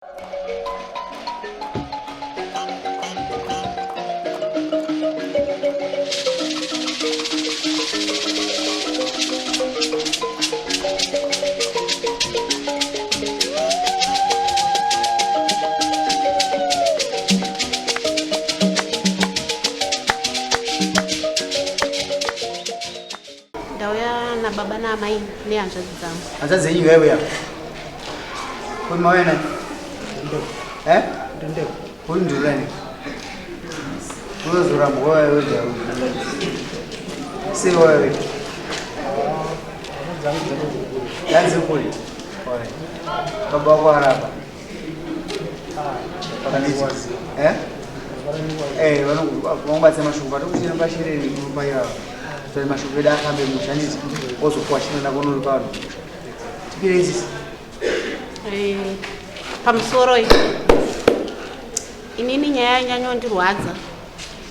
Ndauya nababa naamai nehanzvadzi dzangu. Hanzvadzi yenyu yaiuya? Kuri mauya nani? Eh? Kuri ndurani? Unozorambwa waya wega. Sei waya wega? Yanzi kuri. Alright. Baba wako arapa. Eh? Eh, vanokubatsa mashoko vatokuchira pashereni unobaira kuti mashoko edu afambe musha handiti wozokuwashina nako unori pano tipire isisi eh, pamusoro inini nyaya yanyanyondirwadza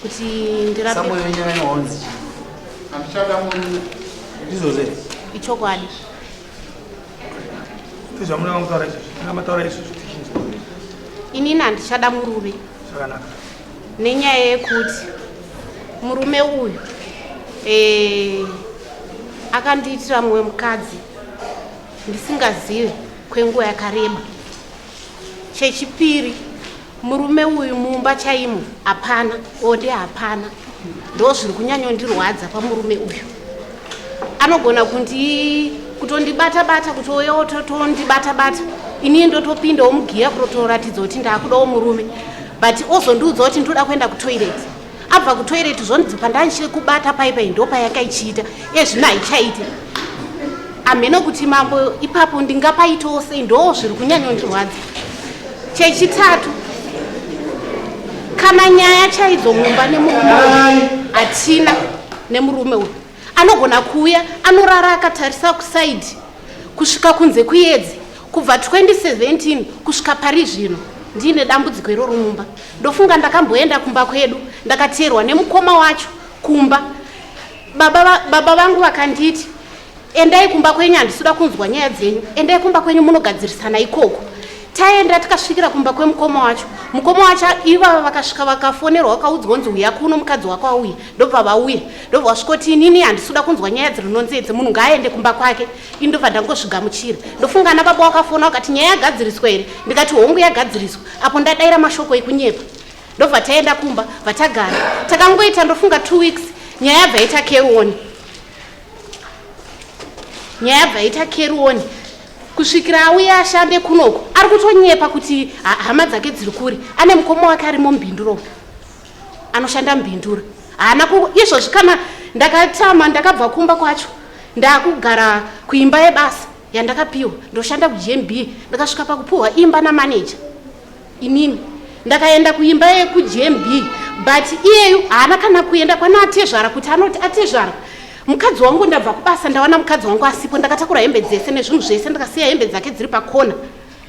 kuti ndirapeonzi ndizvozvo ichokwadi Zvamunenge mutaura izvozvo, tinenge mataura izvozvo tichinzwa. Inini handichada murume. Zvakanaka. Nenyaya yekuti murume uyu eh, akandiitira mumwe mukadzi ndisingazive kwenguva yakareba. Chechipiri Murume uyu mumba chaimo hapana, bonde hapana. Ndozviri kunyanyondirwadza pamurume uyu. Anogona kundi kutondibata bata kuti uye ototondibata bata. Ini ndotopindawo mugiya kutotoratidza kuti ndakudawo murume. But ozondiudza kuti ndoda kuenda kutoilet. Abva kutoilet zvonzi pandandichiri kubata paipai ndopayanga ichiita. Ezvino haichaite. Hameno kuti mambo ipapo ndingapaitawo sei ndoo zviri kunyanyondirwadza. Chechitatu, kana nyaya chaidzo mumba nemurume uyu hatina nemurume uyu anogona kuuya anorara akatarisa kusaidi kusvika kunze kuyedzi kubva 2017 kusvika pari zvino ndiine dambudziko iroro mumba ndofunga ndakamboenda kumba kwedu ndakateerwa nemukoma wacho kumba baba, baba vangu vakanditi Endai kumba kwenyu handisuda kunzwa nyaya dzenyu. Endai kumba kwenyu munogadzirisana ikoko. Taenda tikasvikira kumba kwemukoma wacho. Mukoma wacho ivava vakasvika vakafonerwa vakaudzwa kunzi uya kuno mukadzi wako auya. Ndobva vauya. Ndobva vasvikoti inini handisuda kunzwa nyaya dziri nonzedze munhu ngaaende kumba kwake. Ini ndobva ndangozvigamuchira. Ndofunga ana baba wakafona wakati nyaya yagadziriswa here? Ndikati hongu yagadziriswa. Apo ndadaira mashoko ekunyepa. Ndobva taenda kumba vatagara. Takangoita ndofunga 2 weeks nyaya yabva yaita carry on. Nyaya yabva yaita carry on kusvikira auya ashande kunoku ari kutonyepa kuti hama dzake dziri kure ane mukoma wake arimo mubhinduro anoshanda mubhindura haana izvozvi kana ndakatama ndakabva kumba kwacho ndakugara kuimba yebasa yandakapiwa ndoshanda kugmb ndakasvika pakupiwa imba namaneja Inini ndakaenda kuimba yekuGMB but iyeyu haana kana kuenda kwana atezvara kuti anoti atezvara mukadzi wangu ndabva kubasa ndawana mukadzi wangu asipo ndakatakura hembe dzese nezvinhu zvese ndakasiya hembe dzake dziri pakona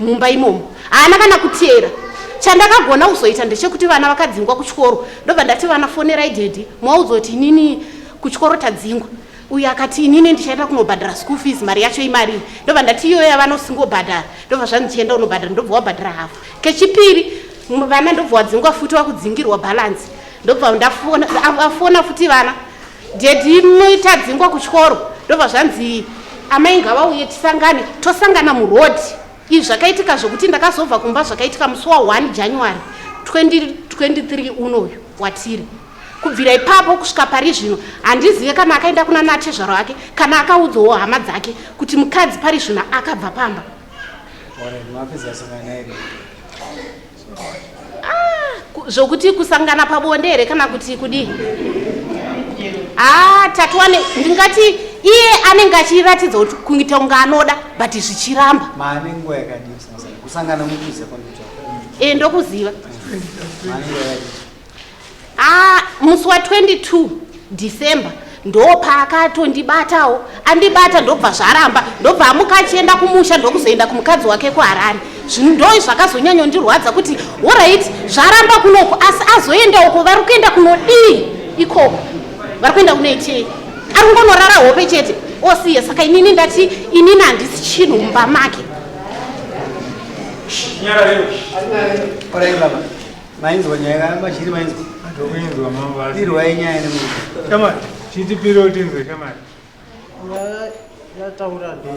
mumba imomo haana kana kuteera chandakagona kuzoita ndechekuti vana vakadzingwa kuchikoro ndobva ndati vana fonerai dhedhi mwaudza kuti inini kuchikoro tadzingwa uyu akati inini ndichaenda kunobhadhara school fees mari yacho imarii ndobva ndati iyoyo yavanosingobhadhara ndobva zvanzi chienda unobhadhara ndobva wabhadhara hafu kechipiri vana ndobva wadzingwa futi wakudzingirwa balance ndobva ndafona afona futi vana dedi tadzingwa kuchikoro ndobva zvanzi amai ngavauye tisangane tosangana muroad izvi zvakaitika zvokuti ndakazobva kumba zvakaitika musi wa 1 january 2023 unoyu watiri Kubvira ipapo kusvika pari zvino handizive kana akaenda kuna natezvara wake kana akaudzawo hama dzake kuti mukadzi pari zvino akabva pamba. Ah, zvokuti kusangana pabonde here kana kuti kudii? Ah, tatuwane ndingati iye anenge achiratidza kuti kuita kunge anoda but zvichiramba. Maane nguva yakadii kusangana mukuziva kwandikuta? Eh, ndokuziva. Maane nguva yakadii? Ah, musi wa 22 December ndopaakatondibatawo andibata ndobva zvaramba ndobva amuka achienda kumusha ndokuzoenda kumukadzi wake kuharare zvinhu ndo zvakazonyanyondirwadza kuti orit zvaramba kunoko asi azoenda uko vari kuenda kunodii ikoko vari kuenda kunoitei ari kungonorara hope chete osiye saka inini ndati inini handisi chinhu mumba make. Orai baba. Mainzwa nyaya kana machiri mainzwa. Ndokuinzwa mambo asi. Pirwai nyaya nemunhu. Shamwari, chitipire utinzwe shamwari. Nyaya yataura ndeye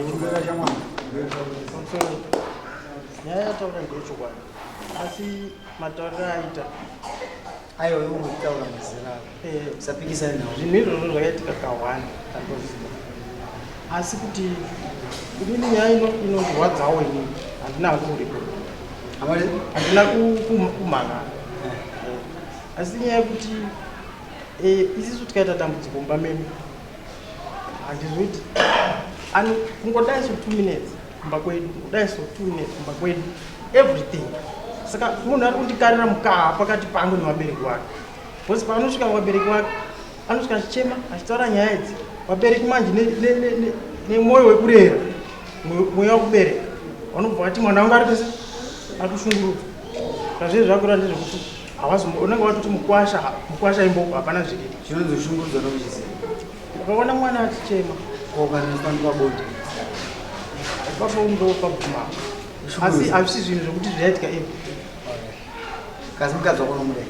nyaya yataura ndeyechokwadi, asi matauriro aita Aiwa, iwe unokutaura mazera ako. Usapikisane nawo. Zvinhu izvozvo zvakaitika kahwani tandoziva, asi kuti inini nyaya ino inondirwadzawo inini, handina hangu kuripo. Amari handina kumhangana, asi nyaya yekuti isisu tikaita dambudziko mumba medu, handizviti kungodai so 2 minutes kumba kwedu, kungodai so 2 minutes kumba kwedu, everything. Saka munhu ari kundikarira mukaha pakati pangu nevabereki vake, because paanosvika vabereki vake anosvika achichema achitaura nyaya idzi. Vabereki manje nemwoyo wekurera, mweya wekubereka, vanobva vati mwana wangu ari pese ari kushungurudzwa. Zvazviri zvakura ndezvekuti unenge watoti mukwasha, mukwasha imboko, hapana zviripo. Chinonzi kushungurudzwa nokuchiziva. Ukaona mwana achichema Ko kana famba bonde. Ipapo ndopabvuma, asi hazvisi zvinhu zvokuti zvaitika every. Kasi mukadzi wako unomuda?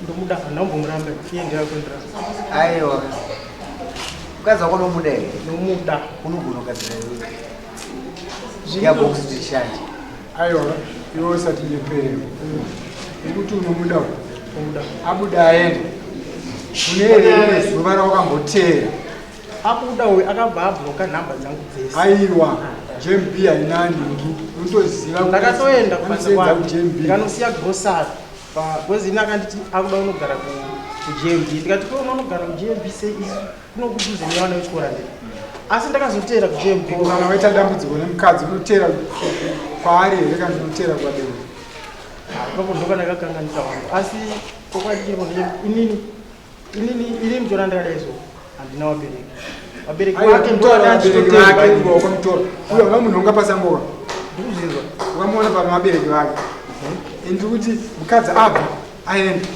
Ndomuda, handambomuramba, iye ndiyakuenderana. Aiwa. Mukadzi wako unomuda here? Ndomuda. Unogona kugadzira iwewe. Gearbox kuti ishande. Aiwa, iwe usati nyeperewo nekuti unomuda. Ndomuda. Abuda aenda, une here rimwe zuva rawakamboteera? Abuda uyu akabva abloka nhamba dzangu dzese. Aiwa, JMB haina nhingi, unotoziva kuti Ndakatoenda kubasa anosenza kwake, kuJMB. ndikanosiya grocery because ini akanditi akuda unogara kuJMB. Ndikati, ko unonogara kuJMB sei, isu kuno kudhuze nevana vechikora ndii? Asi ndakazoteera kuJMB. Ko kana waita dambudziko nemukadzi, unoteera kwaari here kana unoteera kuvabereki? Ipapo ndoka ndakakanganisa wangu, asi chokwadi chiripo ndechekuti inini muchiona ndakadai so, handina vabereki. Vabereki Aiwa, vake kutaura vabereki vake ndoandachitotemba. wakamutora uyo anga munhu unga pasangoka. Ndikuzvinzwa. Ukamuona pano vabereki vake, indi kuti mukadzi abva aenda,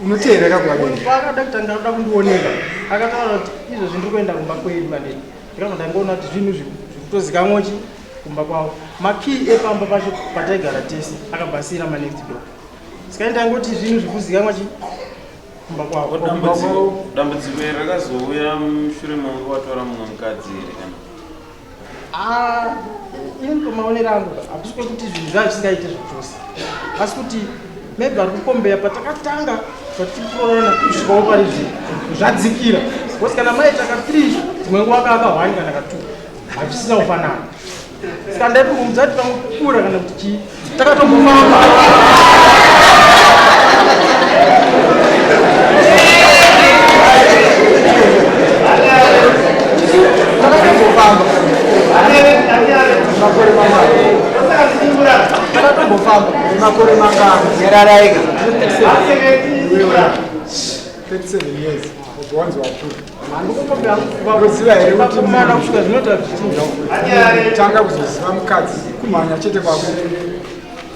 unoteerera kuvabereki? Paakada kutanga kuda kundioneka, akataura kuti izvozvi ndiri kuenda kumba kwedu manei. Ndikabva ndangoona kuti zvinhu zvikutozikamwa chi kumba kwavo. Makii epamba pacho pataigara tese akabva asiyira manext door, saka ndangoti zvinhu zvikuzikamwa chi kumba kwavo. Dambudziko iri rakazouya mushure mekunge watora mumwe mukadzi here kana? Ah, ini pamaonero angu hakusi kwekuti zvinhu zvaa zvisingaite zvachose, asi kuti maybe ari kukombeya patakatanga patikuroorana kusvikawo pari zvino zvadzikira, because kana maita ka 3, dzimwe nguva kaa ka 1 kana ka 2, hazvisina kufanana. Saka ndaitomuudza kuti pamwe kukura kana kuti chii, takatombofamba. Takatombofamba makore mangani? Takatombofamba. Makore mangani? Nyararaika. 37 years, ubva wanzi wakura. Handikukombeya. Unoziva here kuti Vakomana kusvika zvinoita zvichinja. Tanga kuzoziva mukadzi kumhanya chete kwako,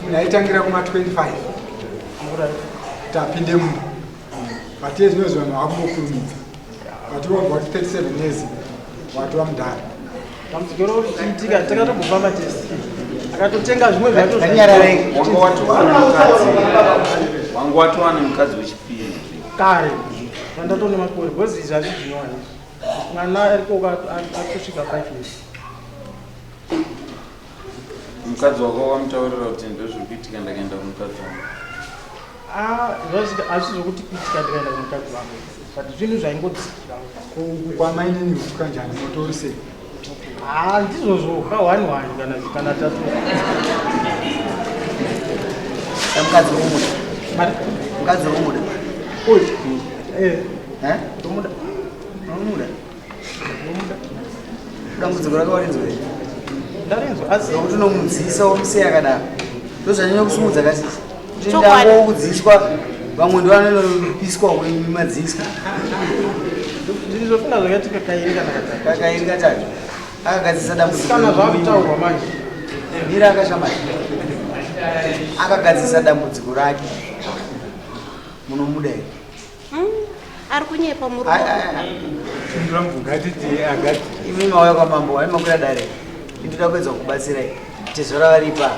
munhu aitangira kuma 25 kuti apinde mumba, but iye zvinozvi vanhu vakumbokurumidza, but wabva kuti 37 years watova mudhara. Dambudziko roro richiitika takatombofamba tese, akatotenga zvimwe zvacho. Nganyararei. Wanga watova nemukadzi, wanga watova nemukadzi wechipiri? Kare pandatone makore, because izvi hazvizvinyowani. Mwana ariko atosvika 5 years. Mukadzi wako wamutaurira kuti ndozviri kuitika, ndakaenda kumukadzi wangu? Ah, hazvisi zvokuti kuitika ndikaenda kumukadzi wangu, but zvinhu zvaingodzikira. Kwamainini kutuka njani, motori sei? Ah, ndizvozvo ka 1 1 kana tatu. Mukadzi womuda? Mukadzi womuda? Uyu? Eh. Eh? Ndomuda. Unomuda? Ndomuda. Dambudziko rake warinzwa here? Ndarinzwa, asi Nokuti unomudziisa womusiya akadaro, ndozvanyanya kusumudza kasisi kuti Chokwadi. ndangokudziiswa, vamwe ndo vanonopiswa kwemadziswa. Ndizvofunga zvakaitika kairi kana katatu. Kakairi katatu akagadzisa dambudziko. Kana zvakutaurwa manje. Mira, akashamari akagadzisa dambudziko rake. Munomuda here? Ari kunyepa murume. Ai, ai, ai. Ngatiti agati. Imi mauya kwamambo, ai makwira dare, indoda kuedza kubatsirai tezvara varipa.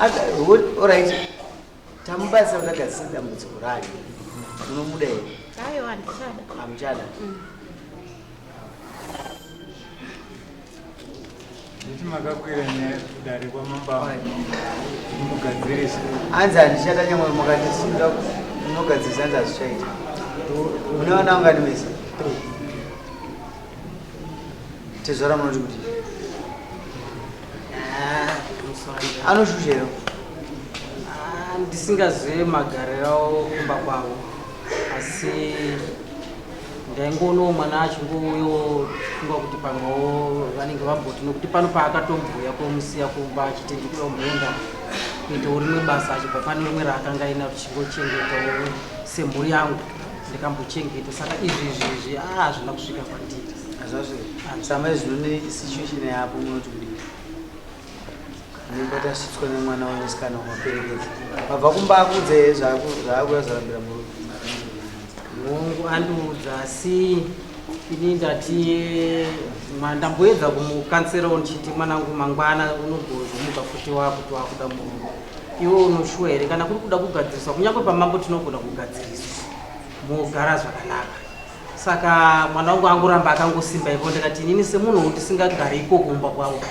Alright. Tamubatsira kuti agadzise dambudziko rake. Munomuda here? Aiwa, handichada. Hamuchada. Nditi makakwira nyaya kudare kwamambo mugadzirisa. Hanzi handichada nyangwe mukati sinoda munogadzirisa hanzi hazvichaita. Mune vana vangani mese? Tezvara munoti kuti Ah, anoshusha here? Ah, ndisingazive magariro avo kumba kwavo asi ndaingoonawo mwana achingouyo funga kuti pamwewo vanenge vamboti nokuti pano paakatombouya komusiya kumba achiti ndikuda kumboenda kuitawo rimwe basa achibva pane rimwe raakanga aina tichingochengetawo semhuri yangu ndikambochengeta saka izvi izvi izvi ah, hazvina kusvika kwandiri. Hazvasvika. Samai zvino nesituation yapo munoti kudii? Mimba tasvitswa nemwana wemusikana wamaperekedza. Vabva kumba akudza here zvaakuda zvarambira murume? Hongu andiudza asi ini ndati ndamboedza kumukanserawo ndichiti mwanangu mangwana unogozomuka futi wakuti wakuda murume. Iwe unoshuwa here kana kuri kuda kugadziriswa kunyange pamambo tinogona kugadziriswa mogara zvakanaka. Saka mwana wangu angoramba akangosimba ipo ndikati inini semunhu ndisingagari ikoko kumba kwangu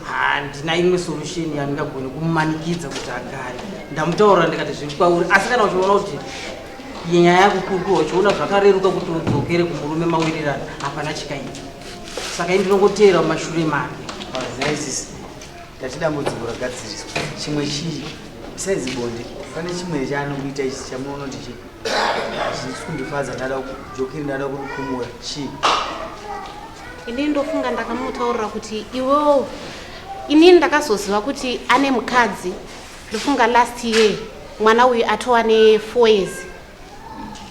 handina imwe solution yandingagone kumumanikidza kuti agare. Ndamutaurira ndikati zviri kwauri asi kana uchiona kuti nyaya yako kurikuwa uchiona zvakareruka kuti udzokere kumurume mawirirana hapana chikaita. Saka ini ndinongoteera mumashure make. Zvaizisi ndati dambudziko ragadziriswa chimwe chii besides bonde pane chimwe chaanokuita ichi chamunoona kuti chii hazvisi kundifadza ndada jokiri ndada kurikumura chii? Inini ndofunga ndakamutaurira kuti iwewo inini ndakazoziva kuti ane mukadzi ndofunga last year mwana uyu atova ne 4 years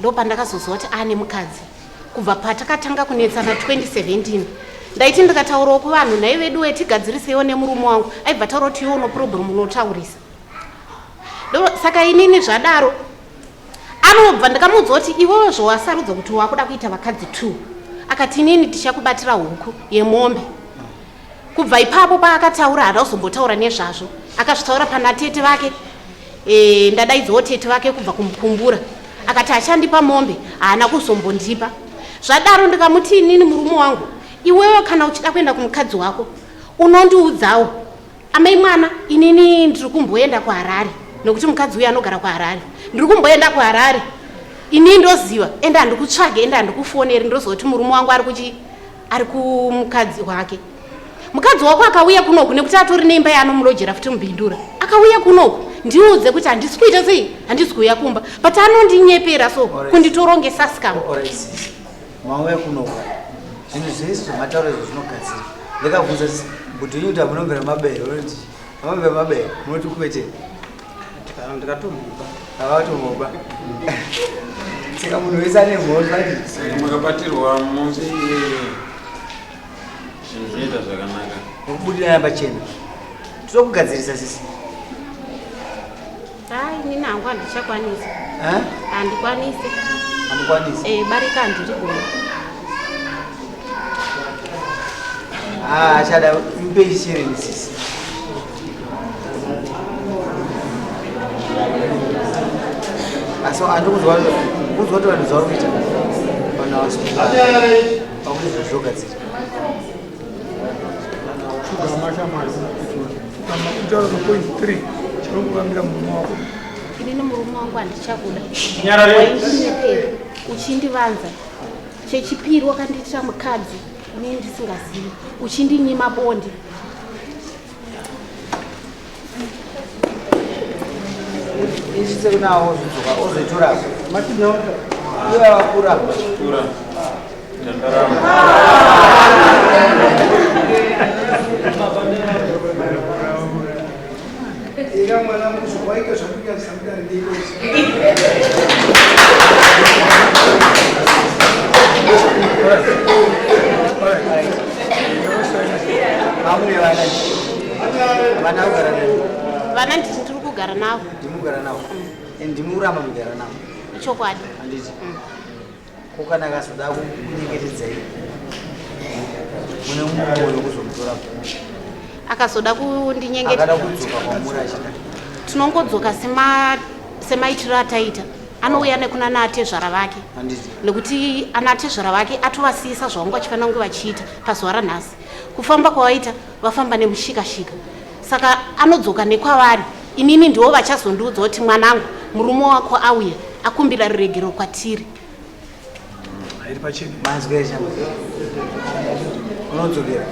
ndopandakazoziva kuti ane mukadzi kubva patakatanga kunetsana 2017 ndaiti ndikataurawo kuvanhu nhai veduwe tigadzirisewo nemurume wangu aibva taura kuti iwe uno problem unotaurisa saka inini zvadaro anobva ndikamuudza kuti iwewe zvawasarudza kuti wakuda kuita vakadzi 2 akati inini tichakubatira huku yemombe kubva ipapo paakataura haana kuzombotaura nezvazvo akazvitaura pana tete vake e, ndadaidzawo tete vake kubva kumukumbura akati achandipa mombe haana kuzombondipa zvadaro ndikamuti inini murume wangu iwewe kana uchida kuenda kumukadzi wako unondiudzawo amai mwana inini ndiri kumboenda kuharare nokuti mukadzi uyu anogara kuharare ndiri kumboenda kuharare inini ndoziva ende handikutsvage ende handikufoneri ndoziva kuti murume wangu ari kuchi ari kumukadzi wake mukadzi wako akauya kunoku nekuti atori neimba yaanomulojera futi mubhindura akauya kunoku ndiudze kuti handisi kuita sei handisi kuuya kumba but anondinyepera so kunditorongesa scam mauya kunoku zvinhu zvese zvamataura izvo zvinogadzira ndakabvunza kuti uyu kuti amunombera mabere unoti amunombera mabere munoti kwete ndikatomuba avatomuba saka munhu wese ane mhosva saka makabatirwa mombe iyoyo zvinhu zvinoita zvakanaka nokubudirana pachena toda kugadzirisa sisi hai inini hangu handichakwanisi handikwanisi hamukwanisi e, barika handirigoni ah, achada mupei shereni sisi asi andikuzwa kuzwa kuti vanhu zvauri kuita vanhu havasi pakuti zvinhu zvogadzira shuga mashamwari kana kutaura mapoint 3 chinonguvambira murume wako inini murume wangu handichakuda waindinyepera uchindivanza chechipiri wakandiitira mukadzi inini ndisingazivi uchindinyima bonde isvitse kunawo ozodzoka ozoitora ivo vakura kura tandarama ira mwana muzvo waita zvakuita zvisamudari ndeikosi vamune vana vana kugara navo vana nditi ndiri kugara navo ndimi kugara navo and ndimi kuramba mugara navo ichokwadi handiti ko kana akazoda kunyengetedzai mune mwoyo kuzomutora Akazoda kundinyengeta. Akada kudzoka kwamuri achida. Tinongodzoka semaitiro ataita. Anouya nekuna naatezvara vake. Handiti. Nekuti ana atezvara vake atovasiisa zvavanga vachifanira kunge vachiita pazuva ranhasi. Kufamba kwavaita vafamba nemushikashika. Saka anodzoka nekwavari. Inini ndivo vachazondiudza kuti mwanangu murume wako auya akumbira ruregero kwatiri. Iri pachena. Manzwi echamba. Unodzokera.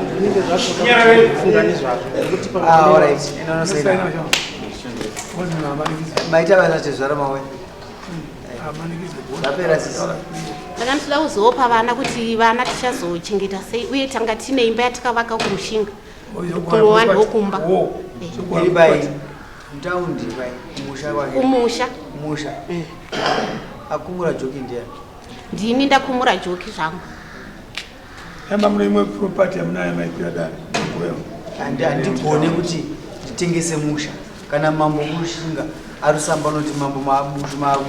Zvinenge zvacho kufunga nezvazvo nekuti Ah, all right. Inonosaina. Maita basa tezvara mawe. Zvapera sisi. Ndanga ndichida kuzopa vana kuti vana tichazochengeta sei uye tanga tine imba yatikavaka kuRushinga. Kunova ndokumba. Iri pai mutaundi pai kumusha kwake. Kumusha. Kumusha. Akumura joki ndiani? Ndini ndakumura joki zvangu. Yamba mune imwe property yamunayo maikwira dare. Handigone kuti nditengese musha kana mambo Mushinga arusamba anoti mambo mabushu mavo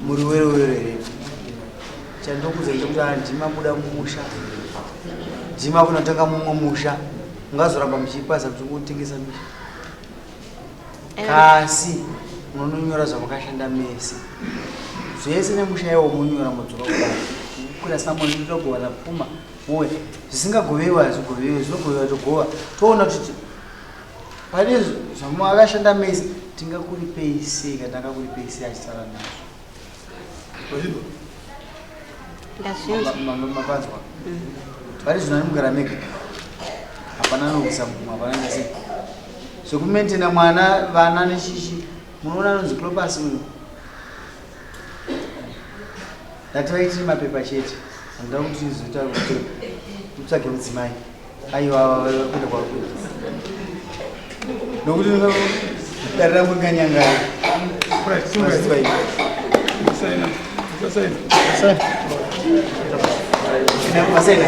muri were were here. Chandokuudza ndechekuti handima kuda musha. Ndima kunotanga mumwe musha. Mungazoramba muchipaza muchingotengesa misha. Kasi munonyora zvamakashanda mese. Zvese nemusha iwo munyora modzoka kudai. Kukwira samoni ndotogovana pfuma mouya. Zvisingagovewi hazvigovewi, zvinogovewa togova. Toona kuti pane zvamakashanda mese tingakuripei sei kana tangakuripei sei achisara nazvo. Ndazvinzwa. Mapanzwa. Vari zvino anogara mega. Hapana anobvisa mumwe, hapana ndase. Zvekumaintaina mwana, vana nechichi, munoona anonzi Clopas uyu. Ndati vaitire mapepa chete. Handida kuti izoita kuti utsvage mudzimai. Aiwa, vari kuenda kwauri kuenda. Nokuti dare rangu ringanyangara. Mazizwa ini. Saina. Saina. Saina. Masaina.